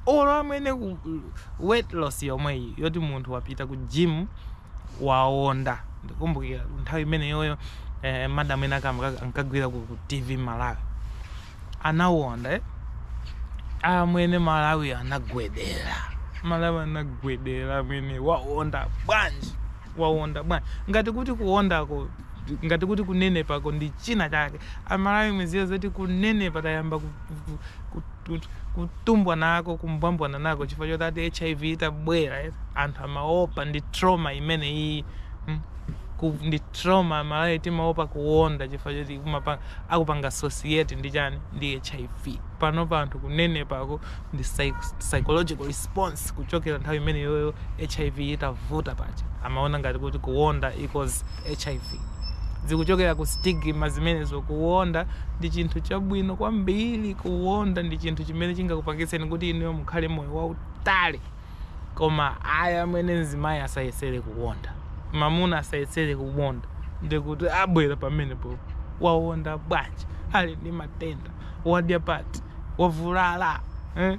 Olo amene ku weight loss yomweyi yoti munthu wapita ku gym, waonda. Ndikumbukira nthawi imeneyoyo, madam ena ankagwira ku TV Malawi anawonda, eh? Amwene, Malawi anagwedera, Malawi anagwedera. Amwene, waonda bwanji? Waonda bwanji? Ngati kuti kuondako, ngati kuti kunenepako ndi china chake. Amalawi, muziwe zoti kunenepa tayamba kutumbwa nako, kumbwambwana nako, chifukwa choti ati HIV itabwera, anthu amaopa. Ndi trauma imene iyi, Ndi trauma. Malawi timaopa kuwonda chifukwa choti akupanga associate ndi chani? Ndi HIV. Panopa anthu kunenepako ndi psychological response kuchokera nthawi imene yoyo HIV itavuta paja. Amaona ngati kuti kuwonda equals HIV. Zikuchokera ku stigma zimenezo. Kuwonda ndi chinthu chabwino kwambiri. Kuwonda ndi chinthu chimene chingakupangitseni kuti inuyo mukhale moyo wautali. Koma aya amene, mzimayi asayesere kuwonda, mamuna asayesere kuwonda, ndikuti abwera pamenepo, "Wawonda bwanji? Ali ndi matenda? Wadya pati? Wavulala, eh?